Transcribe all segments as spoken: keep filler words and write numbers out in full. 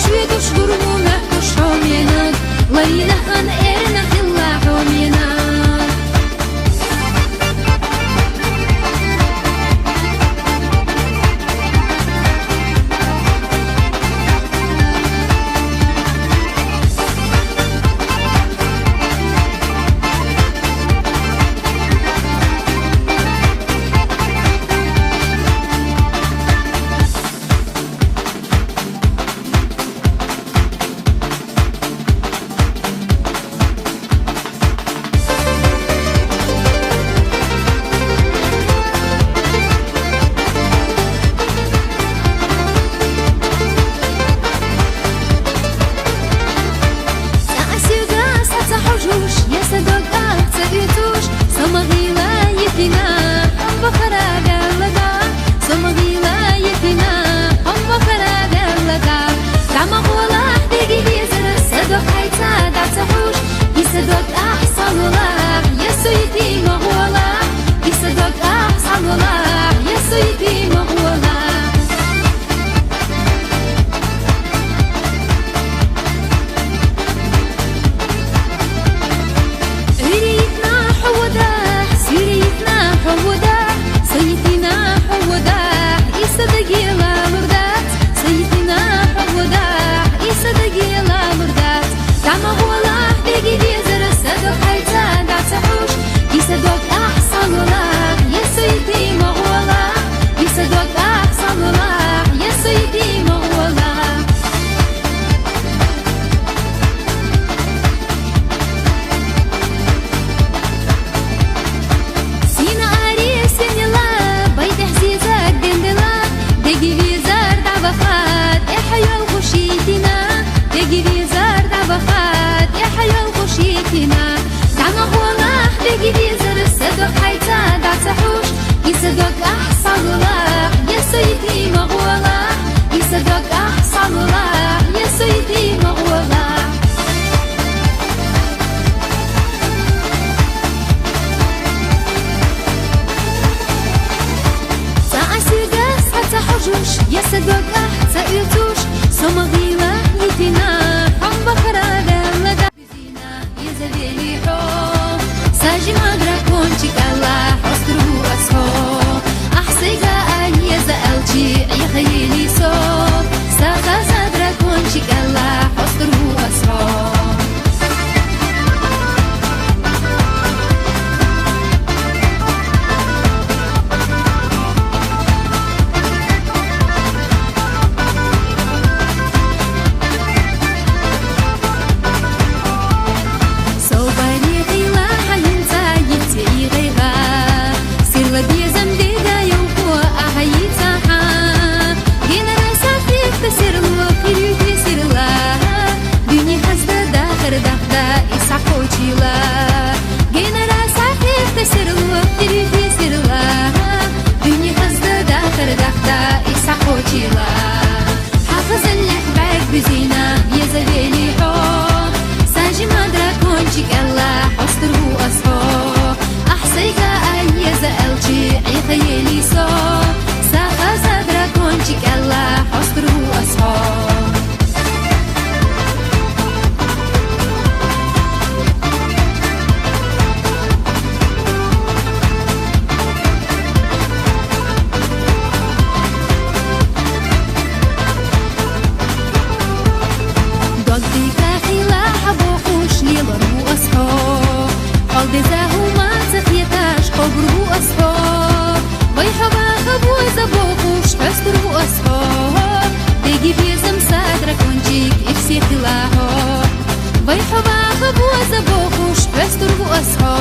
Шуьдуш гурмуна хушо мена, лайна хан эрна хилла хо мена. Са асига са ца хьожуш, я са доках ца уьцуш, со магила етина, хьо вахара валлада, со магила етина, хьо вахара валлада. Тамагъола деги везара са докайца да ца хьуш, и са доках салула, я со етима гъола, и са доках салула, я со етима гъола. Уьритна хьо вада, суьритна хьо вада, са етина хьо вада, и са дагила лурда, са етина хьо вада, и са дагила лурда. Тамагъола деги везара са докайца да ца хьуш, и са доках салула, я со етима гъола, и са доках салула, я со етима гъола. Сина ари сенила, байтехь зиза дендела, деги везар давахат, эхьа йол хушитина, деги везар давахат, эхьа йол хушитина. Тамагъола деги везар са докайца да ца хьуш, и са доках салула, я со етима гъола, и са доках салула, я со етима гъола. Са асига са ца хьожуш, я са доках ца уьцуш, со магила етина, хьо вахара валлада. Зина, я завели хьо, са жима дракончик Алла, хьостуру ас хьо. Ахсайга ан я за алчи, я хайли со. Са хаза дракончик Алла, хьостуру ас хьо. Собари хила хьанца йитти гъайгъа, сирла безам дега йовхо ахьа йицахьа. Генара сахихта сирлу хирюти сирла, дуьни хазда дахар дахда иса кочила. Генара сахихта сирлу хирюти сирла, дуьни хазда дахар дахда иса кочила. Хьафазаллехь бӀарг бузина, я завели хьо. Са жима дракончик Алла, хьостуру ас хьо. Ахсайга ан я за алчи, я хайли со. Са хаза дракончик Алла, хьостуру ас хьо. Дог дика хила хьабохуш леларгу ас хьо. Халдеза хӀума ца хеташ къобургу ас хьо. Вай хьо ваха буза бохуш хьостургу ас хьо. Деги безам са дракончик ирсе хила хьо. Вай хьо ваха буза бохуш хьостургу ас хьо.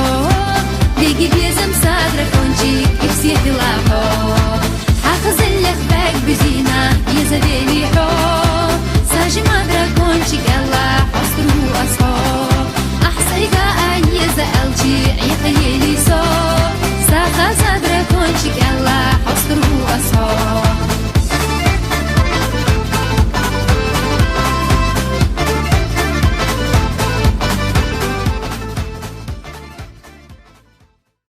Деги безам са дракончик ирсе хила хьо. Хьафазаллехь бӀарг бузина, я завели хьо. Са жима дракончик Алла, хьостуру ас хьо. Ахсайга ан я за алчи, я хайли со. Са хаза дракончик Алла,